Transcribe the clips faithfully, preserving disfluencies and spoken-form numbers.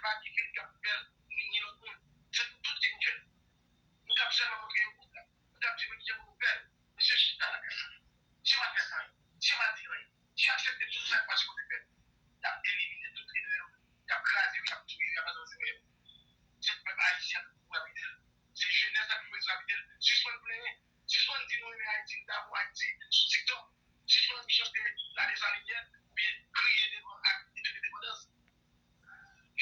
pa ki fil k ap fè l, ni, ni lòt moun. Se nou tout ki pou fè l. Nou t ap sèlman montre yo wout la. Nou t ap di yo kijan pou nou fè l. Mesye chita lakay la. Si yo pa fè sa, si yo pa di anyen, si yo aksepte tout sa k pase kote fè, y ap elimine tout lidè yo, y ap kraze yo, y ap touye yo, y ap asasinen yo. Se pèp ayisyen an ki pou abite l. Se jenès la ki pou bezwen abite l. Sispann plenyen. Sispann di nou renmen Ayiti, nou ta pou Ayiti sou TikTok. Sispann chante La Desalinienne oubyen kriye devan ak lendepandans.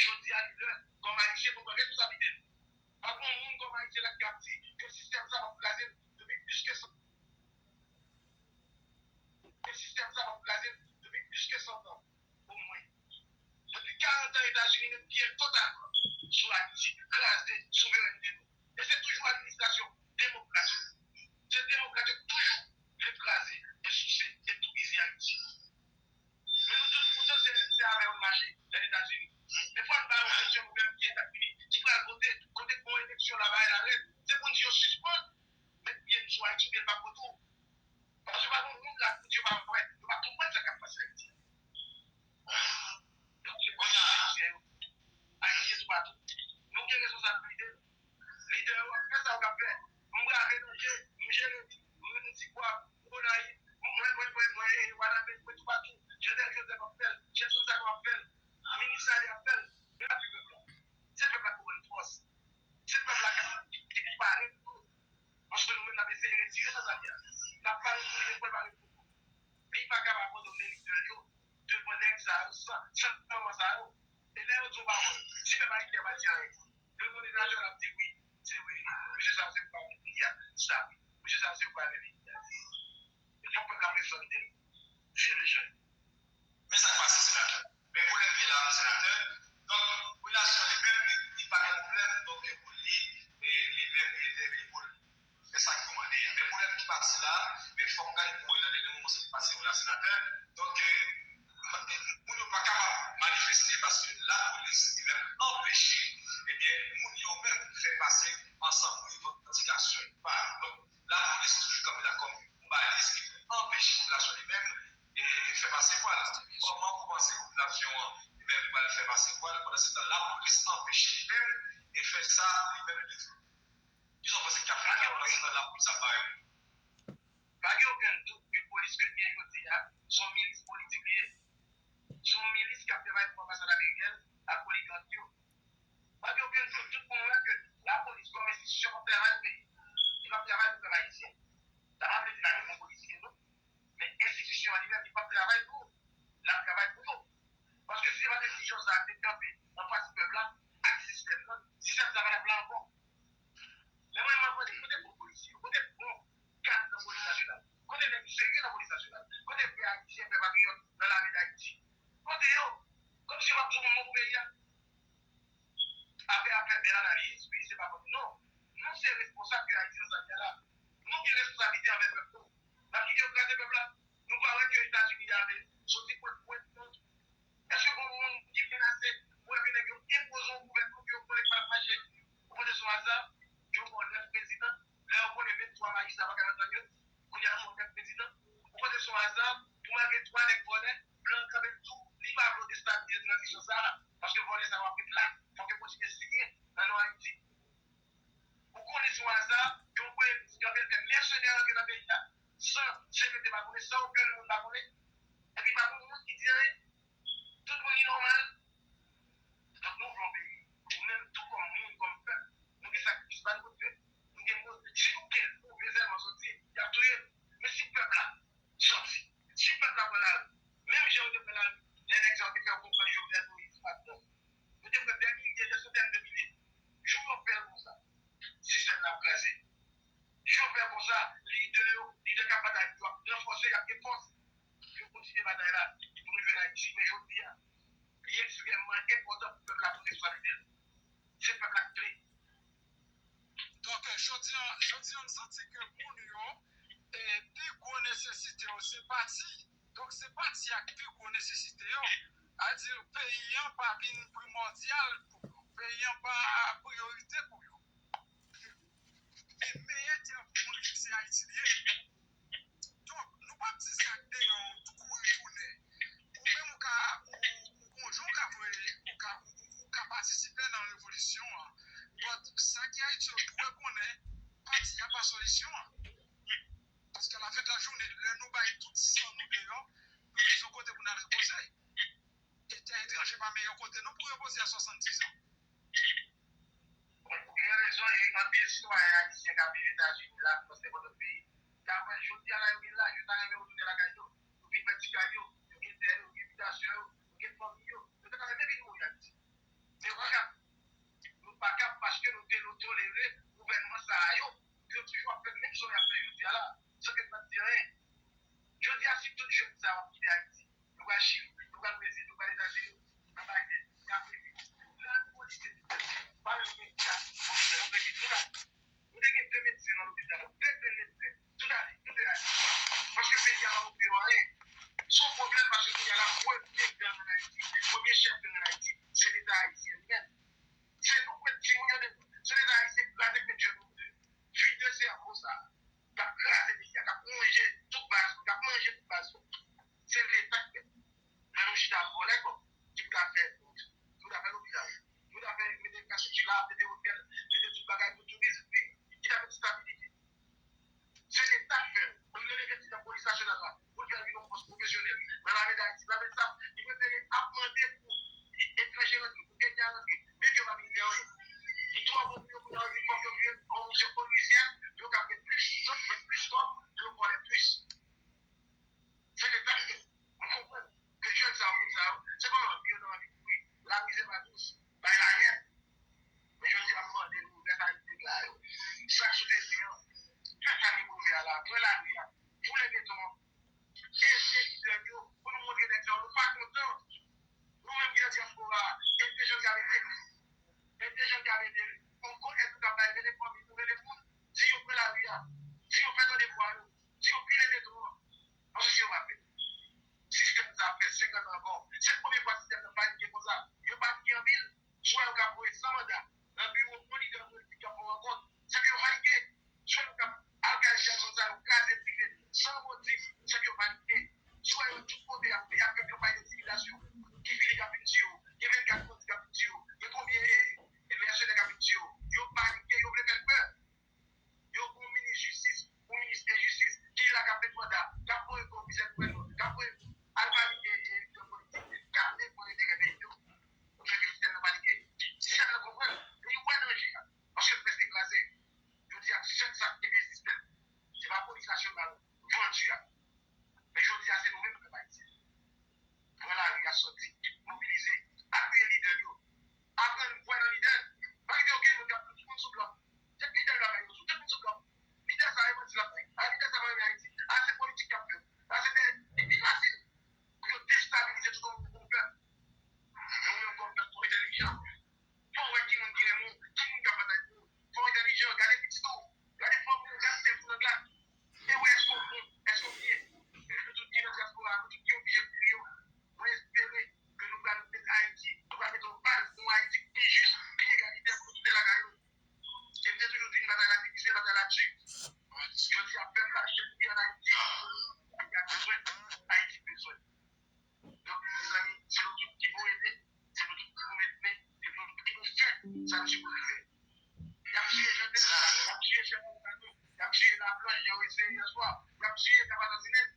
Jodi a li lè, kòm Ayisyen, pou nou pran responsablite nou. Pa gen yon moun kòm Ayisyen la ki ap di ke sistèm sa p ap kraze l depi plis ke san, ke sistèm sa p ap kraze l depi plis ke san tan, omwen. Depi karant an, Etazini met pye l totalman sou Ayiti, kraze souverènte nou. E se toujou administrasyon demokrat yo. Se demokrat yo toujou vle kraze e souse e toupizi Ayiti. Men nou tout, poutan, se, se avè yo n mache nan Etazini. E fò n ba yo presyon pou fè m ki Etazini ki pral vote, kote k gon eleksyon la, bagay la rèd. Se pou n di yo sispann met pye n sou Ayiti, pye n p ap retounen. Paske pa gen moun la, Bondye pa wè, yo pa konprann sa k ap pase Ayiti. Donk, se konsa Ayisyen yo, Ayisyen toupatou, nou gen responsablite. Lidè yo ap fè sa yo t ap fè. M brave danje, m jere m, m ti kwa, m Gonayiv, m mwen, mwen, mwen, mwen, e Wanament, mwen toupatou. Jovenel Joseph ap fè l, Chèf Sosa ap fè l, minis Salé ap fè l. Men pa pèp la. Se pèp la ki konn fòs. Se pèp la ki, ki, ki pare pou nou. Paske nou menm n ap eseye retire sa sa ye a. N ap pare pou li, men pou l pare pou nou. Li pa kapab abandone lidè yo devan nèg sa yo, san, san manman sa yo. E lè yo di yon pawòl, si pèp ayisyen pa di anyen, lemonn entènasyonal ap di wi, se vre. Mesye sa yo se koupab peyi a, sa wi. Mesye sa yo se koupab peyi a. E fòk pèp la prezante l. Vye lejann. Men sa k pase, senatè. Men pwoblèm ki la, senatè. Donk, relasyon li menm, li, li pa gen pwoblèm, donk, pou li, e, li menm, li entèvini pou l fè sa k yo mande a. Men pwoblèm ki pase la, men fòk m gade pou wè nan dènye moman sa k pase yo la, senatè. Donk, e, moun yo pa kapab manifeste paske lapolis li menm anpeche, ebyen, moun yo menm fè pase ansanm revandikasyon yo pa yo. Donk, lapolis toujou kanpe la kòm yon balis ki pou anpeche popilasyon li menm, e, fè pase vwa l. Kòman ou panse popilasyon an li menm pral fè pase vwa l? Pandansetan, lapolis anpeche li menm e fè sa li menm li vle. Kisa w panse k ap fèt la pandansetan lapolis ap bare moun? Pa gen okenn dout ke polis ke n gen jodi a, se yon milis politik li ye. Se yon milis k ap travay pou anbasad amerikèn ak oligak yo. Pa gen okenn dout, tout moun wè ke lapolis kòm enstitisyon p ap travay pou peyi. Li p ap travay pou pèp ayisyen. Sa pa vle di pa gen bon polisye, non. Men enstitisyon an li menm, li p ap travay pou yo. L ap travay pou yo. Paske si se pa t enstitisyon sa a ki te kanpe anfas pèp la ak sistèm nan, sistèm sa a pa t ap la ankò. Lè mwen, mwen mande, kote bon polisye yo? Kote bon gad nan polis nasyonal? Kote nèg serye nan polis nasyonal? Kote vrè ayisyen, vrè patriyòt nan lame Dayiti? Kote yo? Kòmsi yo p ap di yon mo pou peyi a? Apre, apre bèl analiz, wi, se pa bon. Non. Nou se responsab ke Ayiti nan sa l ye a la. Nou gen responsablite anvè pèp nou. N ap kite yo kraze pèp la? Nou pa wè ke Etazini ale soti pou l pwente kont? Èske gon moun ki menase pou wè ke nèg yo enpoze yon gouvènman ke yo konnen k pa t ap mache? Ou panse se yon aza? Yo ba w nèf prezidan. Lè yo konnen venntwa majistra pa ka antann yo, kounye a yo ba w nèf prezidan. Ou panse se yon aza pou malgre twa nèg vòlè, blan kanmenm tou, li pa vle w destabilize tranzisyon sa a, paske vòlè sa yo ap ret la, fòk yo kontinye siyen nan non Ayiti. Ou konnen se yon aza ke yon premye minis kanpe l fè mèsenè rantre nan peyi a, san C P T pa konnen, san okenn moun pa konnen, epi pa gen yon moun ki di anyen. Tout moun li nòmal. Donk nou vle yon peyi, nou menm tou kòm moun, kòm pèp, nou gen sakrifis pa nou pou n fè. Nou gen mo, si nou gen move zèlman soti, y ap touye nou. Men si pèp la sòti, si pèp la pran lari, menm jan yo te pran lari lè nèg sa yo te fè yo konprann Jovenel Moïse se pa t bon. Yo te pran dè milye, dè santèn de milye. Jou yo fè l konsa, sistèm nan ap kraze. Jou yo fè l konsa, lidè yo, lidè k ap batay yo ap ranfòse, y ap gen fòs pou yo kontinye batay la, pou nou jwenn Ayiti. Men jodi a, li ekstrèmman enpòtan pou pèp la pran responsablite l. Se pèp la k kle. Donk, jodi a, jodi a, m santi ke moun yo, e, pi gwo nesesite yo, se pati. Donk, se pati a ki pi gwo nesesite yo. Sa vle di, peyi an pa vin primòdyal pou yo. Peyi an pa priyorite pou yo. E meyè tè pou moun viv, se Ayiti li ye. Donk, nou p ap di sa k deyò an tou kouri tounen. Ou menm ou ka, ou, ou gon jan ou ka voye, ou ka, ou, ou, ou ka pati nou bay tout san nou deyò, nou bezwen kote pou n al repoze. E tè etranje pa meyè kote non pou repoze a swasanndizan. Ou gen rezon, e anpil sitwayen ayisyen k ap viv Etazini, Lafrans, nenpòt lòt peyi, ta kwè jodi a la yo gen lajan, yo ta renmen retounen lakay yo, yo vin fè ti kay yo, yo gen tè yo, yo gen bitasyon yo, yo gen fanmi yo, yo ta renmen vin mouri Ayiti. Men yo pa kab. Nou pa kab paske nou te nou tolere gouvènman sa a yo, yo toujou ap fè menm jan y ap fè jodi a la, san ke n pa t di anyen. Jodi a, si tout jèn sa yo ap kite Ayiti, yo pral Chili, yo pral Brezil, yo pral Etazini, nan bagay, y ap rete. Lè nou gon lide, pa yo gen kat, nou te gen de medsen nan lopital, de grenn medsen, tout ale, tout ale. Paske peyi a pa ofri yo anyen. Se yon pwoblèm paske kounye a la, premye gang ann Ayiti, premye chèf gang ann Ayiti, se Leta ayisyen li menm. Se nou k met timoun yo devan. Se Leta ayisyen k kraze k met jèn nou devan. Fil de sèvo sa a, k ap kraze peyi a, k ap wonje tout baz nou, k ap manje tout baz nou. Se Leta k fè l. Lè nou chita vòlè kòb, ki pou ta fè wout, ki pou ta fè lopital, ki pou ta fè mete enfrastrikti la, mete otèl, mete tout bagay pou touris vini, ki ta mete stabilite. Se Leta k fè l. Olye l envesti nan polis nasyonal la, pou l fè l vin yon fòs pwofesyonèl nan lame Dayiti, lame sa, li prefere ap mande pou etranje rantre, pou Kenya rantre, men ke pa vin fè anyen. Li twò bon pou yo, pou yo vin fòk yo vin yon misyon polisyèl, pou yo ka gen plis zòt, gen plis kòb, pou yo vòlè plis. Se Leta k fè l. M konprann ke jèn sa yo, moun sa yo, se pa anvi yo nan anvi kouri. Lamizè pa dous, bay lagè. Men jodi a, m mande nou, lè sa yo te la yo, sa k sou teren an, fè sa ki pwouve a la, pran lari a, foule beton an, ede lidè yo, pou nou montre nèg sa yo, nou pa kontan. Nou menm ki nan dyaspora a, ede jan n ka ede. Ede jan n ka ede. Ankò, èske nou ka bay rele fanmi nou, rele moun, di yo pran lari a, di yo fè tande vwa yo, di yo pile beton an. Paske si yo pa fè l, sistèm sa ap fè senkant an ankò. Se premye fwa sistèm nan panike konsa. Yo panike anpil. Swa yo ka voye san manda nan biwo yon lidè politik k ap fè yon rankont, se ke yo panike. Swa yo ka al kay jèn moun sa yo, kraze, pile, san motif, se ke yo panike. Swa yo tout kote y ap, y ap fè kanpay entimidasyon. Ki Filip k ap vin tiye w, ki vennkat bandi k ap vin tiye w, ki konbyen, e, e, mèsenè k ap vin tiye w. Yo panike, yo vle fè l pè. Yo gon minis jistis, yon minis enjistis, ki la k ap met manda, k ap voye komisè gouvènman, k ap voye al pale de, de lidè politik, k ap defann enterè peyi yo. Yo fè ke sistèm nan panike. Sistèm nan konprann, li wè danje a, paske l prèske kraze. Yo di ak sèt sa k kenbe sistèm. Se pa polis nasyonal, bandi a. Men jodi a, se nou menm pèp ayisyen. Pran lari a, sòti, mobilize, apiye lidè yo. Aprann kwè nan lidè. Pa kite okenn moun k ap tout moun sou blòf. Se lidè l ap bay yo sou, tout moun sou blòf. Lidè sa a, e manti l ap bay. A, lidè sa a pa renmen Ayiti. A, se politik k ap fè. A, se de, li pi fasil pou yo destabilize tout yon, yon pèp. Men ou menm kòm pèp, fò w entèlijan. Fò w wè ki moun ki renmen w, ki moun k ap batay pou ou. Fò w entèlijan, gade pitit ou, gade fanmi w, gade tèt ou nan glas. E wè èske w bon, èske w byen. E nou tout ki nan dyaspora, nou tout ki oblije kouri yo. Mwen espere ke nou pral met Ayiti, nou pral mete yon baz pou yon Ayiti ki pi jis, pi egalitè pou nou tout lakay nou. E m te toujou di n batay la pi di, se batay la di. Jodi a, pèp la, jèn ki ann Ayiti, Ayiti ap bezwen, Ayiti bezwen. Donk, mezanmi, se nou tout ki pou ede, se nou tout ki pou met men, se nou tout ki pou fè sa nou sipoze fè. Y ap tiye Jandèl, y ap tiye Chèf Alvado, y ap tiye Laplanch, jan yo eseye yè swa, y ap tiye Kapasansinèn.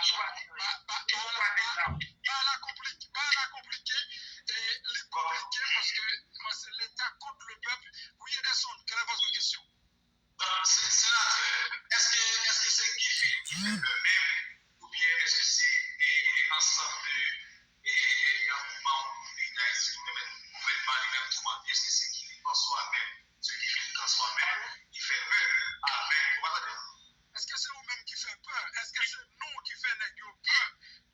Sou pati anyen. Li pou pa vin la. Bagay la konplike, bagay la konplike, e li konplike paske, paske Leta kont le pèp. Wi, Ederson, kèl est votre question? Donk, se, senatè, èske, èske se Guy Philippe ki fè pè menm, oubyen èske se, e, e, ansanm de, e, e, yon mouvman ou militans ki pèmèt gouvènman li menm toumante? Èske se Guy Philippe an swa menm, se Guy Philippe an swa menm ki fè pè avèk, ou pa tande? Èske se ou menm ki fè pè? Èske se nou ki fè nèg yo pè,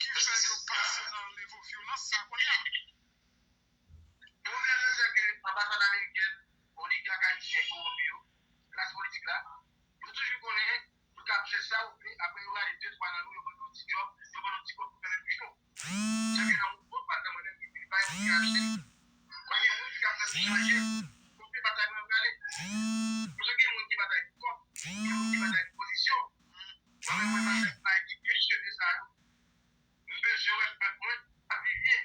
ki fè yo pase nan nivo vyolans sa kounye a? Pwoblèm nan, se ke anbasad amerikèn, oligak ayisyen kowonpi yo, klas politik la, yo toujou konnen yo kab fè sa yo vle, apre yo rale de twa nan nou, yo ban nou yon ti djòb, yo ban nou yon ti kòb pou fèmen bouch nou. Sa ke nan moun pa nan mwen menm ki pa gen moun ki achte. Mwen gen moun ki ka fè m chanje kote batay mwen prale. Paske gen moun ki batay pou kòb, gen moun ki batay pou pozisyon. Mwen menm, mwen pa fè bagay ki plis ke de sa yo. M bezwen wè pèp mwen ap viv byen.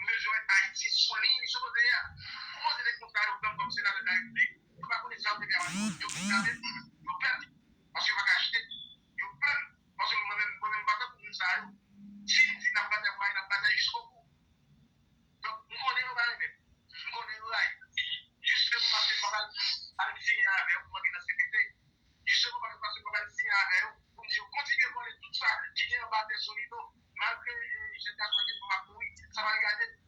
M bezwen wè Ayiti sou liy li sipoze ye a. Pou poze kesyon sa yo, kòm, kòm senatè de la Repiblik, yo pa konnen sa yo te fè a, yo kidnape, yo pè, paske yo pa ka achte, yo pè, paske Solido, malgre, eh, je t'attends, m ap mouri, sa pa regade m.